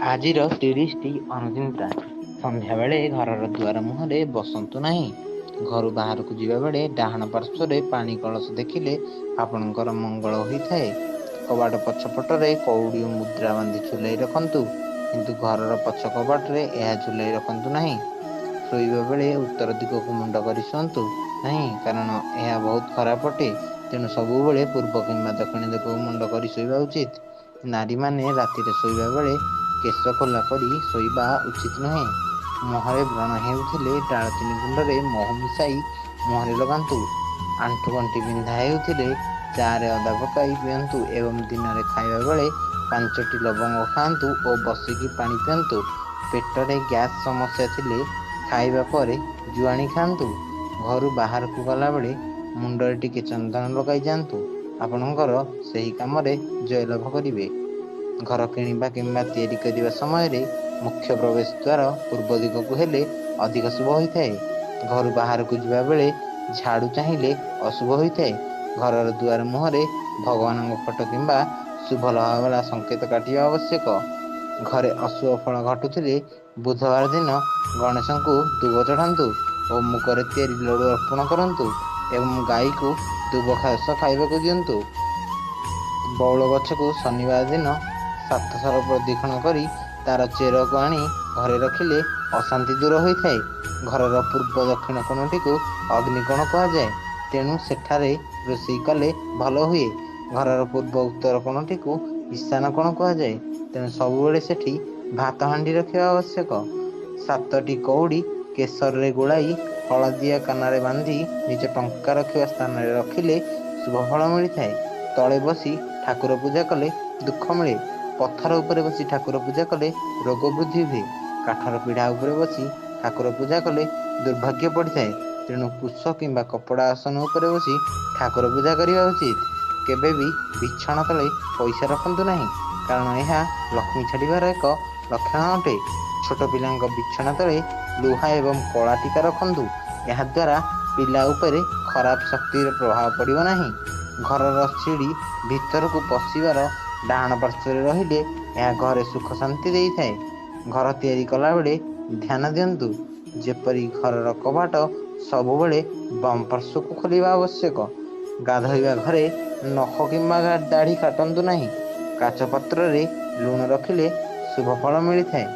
ଆଜିର 30ଟି ଅନୁଚିନ୍ତା। ସନ୍ଧ୍ୟାବେଳେ ଘରର ଦୁଆର ମୁହଁରେ ବସନ୍ତୁ ନାହିଁ। ଘରୁ ବାହାରକୁ ଯିବାବେଳେ ଡାହାଣ ପାର୍ଶ୍ୱରେ ପାଣି କଳସ ଦେଖିଲେ ଆପଣଙ୍କର ମଙ୍ଗଳ ହୋଇଥାଏ। କବାଟ ପଛପଟରେ କଉଡ଼ି ଓ ମୁଦ୍ରା ବାନ୍ଧି ଝୁଲାଇ ରଖନ୍ତୁ, କିନ୍ତୁ ଘରର ପଛ କବାଟରେ ଏହା ଝୁଲାଇ ରଖନ୍ତୁ ନାହିଁ। ଶୋଇବା ବେଳେ ଉତ୍ତର ଦିଗକୁ ମୁଣ୍ଡ କରି ଶୁଅନ୍ତୁ ନାହିଁ, କାରଣ ଏହା ବହୁତ ଖରାପ ଅଟେ। ତେଣୁ ସବୁବେଳେ ପୂର୍ବ କିମ୍ବା ଦକ୍ଷିଣ ଦିଗକୁ ମୁଣ୍ଡ କରି ଶୋଇବା ଉଚିତ। ନାରୀମାନେ ରାତିରେ ଶୋଇବା ବେଳେ କେଶ ଖୋଲା କରି ଶୋଇବା ଉଚିତ ନୁହେଁ। ମୁହଁରେ ବ୍ରଣ ହେଉଥିଲେ ଡାଳଚିନି ଗୁଣ୍ଡରେ ମହୁ ମିଶାଇ ମୁହଁରେ ଲଗାନ୍ତୁ। ଆଣ୍ଠୁ ଗଣ୍ଠି ବିନ୍ଧା ହେଉଥିଲେ ଚାରେ ଅଦା ପକାଇ ପିଅନ୍ତୁ ଏବଂ ଦିନରେ ଖାଇବା ବେଳେ 5ଟି ଲବଙ୍ଗ ଖାଆନ୍ତୁ ଓ ବସିକି ପାଣି ପିଅନ୍ତୁ। ପେଟରେ ଗ୍ୟାସ୍ ସମସ୍ୟା ଥିଲେ ଖାଇବା ପରେ ଜୁଆଣି ଖାଆନ୍ତୁ। ଘରୁ ବାହାରକୁ ଗଲାବେଳେ ମୁଣ୍ଡରେ ଟିକେ ଚନ୍ଦନ ଲଗାଇ ଯାଆନ୍ତୁ, ଆପଣଙ୍କର ସେହି କାମରେ ଜୟଲାଭ କରିବେ। ଘର କିଣିବା କିମ୍ବା ତିଆରି କରିବା ସମୟରେ ମୁଖ୍ୟ ପ୍ରବେଶ ଦ୍ୱାର ପୂର୍ବ ଦିଗକୁ ହେଲେ ଅଧିକ ଶୁଭ ହୋଇଥାଏ। ଘରୁ ବାହାରକୁ ଯିବାବେଳେ ଝାଡ଼ୁ ଚାହିଁଲେ ଅଶୁଭ ହୋଇଥାଏ। ଘରର ଦୁଆର ମୁହଁରେ ଭଗବାନଙ୍କ ଫଟୋ କିମ୍ବା ଶୁଭ ଲହାବାଲା ସଂକେତ କାଟିବା ଆବଶ୍ୟକ। ଘରେ ଅଶୁଭ ଫଳ ଘଟୁଥିଲେ ବୁଧବାର ଦିନ ଗଣେଶଙ୍କୁ ଦୁବ ଚଢ଼ାନ୍ତୁ ଓ ମୁଗରେ ତିଆରି ଲଡ଼ୁ ଅର୍ପଣ କରନ୍ତୁ ଏବଂ ଗାଈକୁ ଦୁବ ଘାସ ଖାଇବାକୁ ଦିଅନ୍ତୁ। ବଉଳ ଗଛକୁ ଶନିବାର ଦିନ 7 ଥର ପ୍ରଦକ୍ଷିଣ କରି ତାର ଚେରକୁ ଆଣି ଘରେ ରଖିଲେ ଅଶାନ୍ତି ଦୂର ହୋଇଥାଏ। ଘରର ପୂର୍ବ ଦକ୍ଷିଣ କୋଣଟିକୁ ଅଗ୍ନିକୋଣ କୁହାଯାଏ, ତେଣୁ ସେଠାରେ ରୋଷେଇ କଲେ ଭଲ ହୁଏ। ଘରର ପୂର୍ବ ଉତ୍ତର କୋଣଟିକୁ ଈଶାନ କୋଣ କୁହାଯାଏ, ତେଣୁ ସବୁବେଳେ ସେଠି ଭାତ ହାଣ୍ଡି ରଖିବା ଆବଶ୍ୟକ। 7ଟି କଉଡ଼ି କେଶରରେ ଗୋଳାଇ ହଳଦିଆ କନାରେ ବାନ୍ଧି ନିଜ ଟଙ୍କା ରଖିବା ସ୍ଥାନରେ ରଖିଲେ ଶୁଭ ଫଳ ମିଳିଥାଏ। ତଳେ ବସି ଠାକୁର ପୂଜା କଲେ ଦୁଃଖ ମିଳେ। ପଥର ଉପରେ ବସି ଠାକୁର ପୂଜା କଲେ ରୋଗ ବୃଦ୍ଧି ହୁଏ। କାଠର ପିଢ଼ା ଉପରେ ବସି ଠାକୁର ପୂଜା କଲେ ଦୁର୍ଭାଗ୍ୟ ପଡ଼ିଥାଏ। ତେଣୁ କୁଶ କିମ୍ବା କପଡ଼ା ଆସନ ଉପରେ ବସି ଠାକୁର ପୂଜା କରିବା ଉଚିତ। କେବେ ବି ବିଛଣା ତଳେ ପଇସା ରଖନ୍ତୁ ନାହିଁ, କାରଣ ଏହା ଲକ୍ଷ୍ମୀ ଛାଡ଼ିବାର ଏକ ଲକ୍ଷଣ ଅଟେ। ଛୋଟ ପିଲାଙ୍କ ବିଛଣା ତଳେ ଲୁହା ଏବଂ କଳା ଟୀକା ରଖନ୍ତୁ, ଏହାଦ୍ୱାରା ପିଲା ଉପରେ ଖରାପ ଶକ୍ତିର ପ୍ରଭାବ ପଡ଼ିବ ନାହିଁ। ଘରର ସିଡ଼ି ଭିତରକୁ ପଶିବାର ଡାହାଣ ପାର୍ଶ୍ୱରେ ରହିଲେ ଏହା ଘରେ ସୁଖ ଶାନ୍ତି ଦେଇଥାଏ। ଘର ତିଆରି କଲାବେଳେ ଧ୍ୟାନ ଦିଅନ୍ତୁ ଯେପରି ଘରର କବାଟ ସବୁବେଳେ ବାମ ପାର୍ଶ୍ୱକୁ ଖୋଲିବା ଆବଶ୍ୟକ। ଗାଧୋଇବା ଘରେ ନଖ କିମ୍ବା ଦାଢ଼ି କାଟନ୍ତୁ ନାହିଁ। କାଚ ପାତ୍ରରେ ଲୁଣ ରଖିଲେ ଶୁଭ ଫଳ ମିଳିଥାଏ।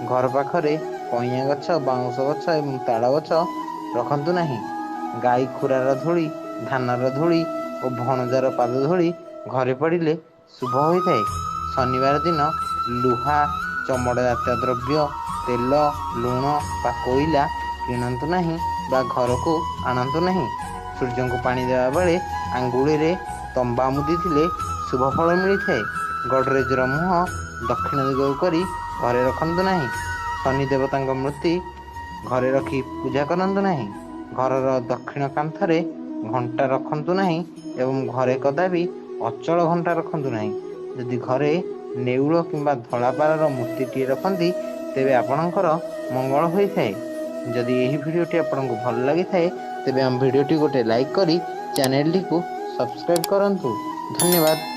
ଘର ପାଖରେ କଇଁଆ ଗଛ, ବାଉଁଶ ଗଛ ଏବଂ ତାଳ ଗଛ ରଖନ୍ତୁ ନାହିଁ। ଗାଈ ଖୁରାର ଧୂଳି, ଧାନର ଧୂଳି ଓ ଭଣଜାର ପାଦ ଧୂଳି ଘରେ ପଡ଼ିଲେ ଶୁଭ ହୋଇଥାଏ। ଶନିବାର ଦିନ ଲୁହା, ଚମଡ଼ା ଜାତୀୟ ଦ୍ରବ୍ୟ, ତେଲ, ଲୁଣ ବା କୋଇଲା କିଣନ୍ତୁ ନାହିଁ ବା ଘରକୁ ଆଣନ୍ତୁ ନାହିଁ। ସୂର୍ଯ୍ୟଙ୍କୁ ପାଣି ଦେବା ବେଳେ ଆଙ୍ଗୁଳିରେ ତମ୍ବା ମୁଦି ଥିଲେ ଶୁଭ ଫଳ ମିଳିଥାଏ। ଗଡ଼ରେଜର ମୁହଁ ଦକ୍ଷିଣ ଦିଗକୁ କରି ଘରେ ରଖନ୍ତୁ ନାହିଁ। ଶନି ଦେବତାଙ୍କ ମୂର୍ତ୍ତି ଘରେ ରଖି ପୂଜା କରନ୍ତୁ ନାହିଁ। ଘରର ଦକ୍ଷିଣ କାନ୍ଥରେ ଘଣ୍ଟା ରଖନ୍ତୁ ନାହିଁ ଏବଂ ଘରେ କଦାପି ଅଚଳ ଘଣ୍ଟା ରଖନ୍ତୁ ନାହିଁ। ଯଦି ଘରେ ନେଉଳ କିମ୍ବା ଧଳାପାରାର ମୂର୍ତ୍ତିଟିଏ ରଖନ୍ତି, ତେବେ ଆପଣଙ୍କର ମଙ୍ଗଳ ହୋଇଥାଏ। ଯଦି ଏହି ଭିଡ଼ିଓଟି ଆପଣଙ୍କୁ ଭଲ ଲାଗିଥାଏ, ତେବେ ଆମ ଭିଡ଼ିଓଟି ଗୋଟେ ଲାଇକ୍ କରି ଚ୍ୟାନେଲଟିକୁ ସବସ୍କ୍ରାଇବ୍ କରନ୍ତୁ। ଧନ୍ୟବାଦ।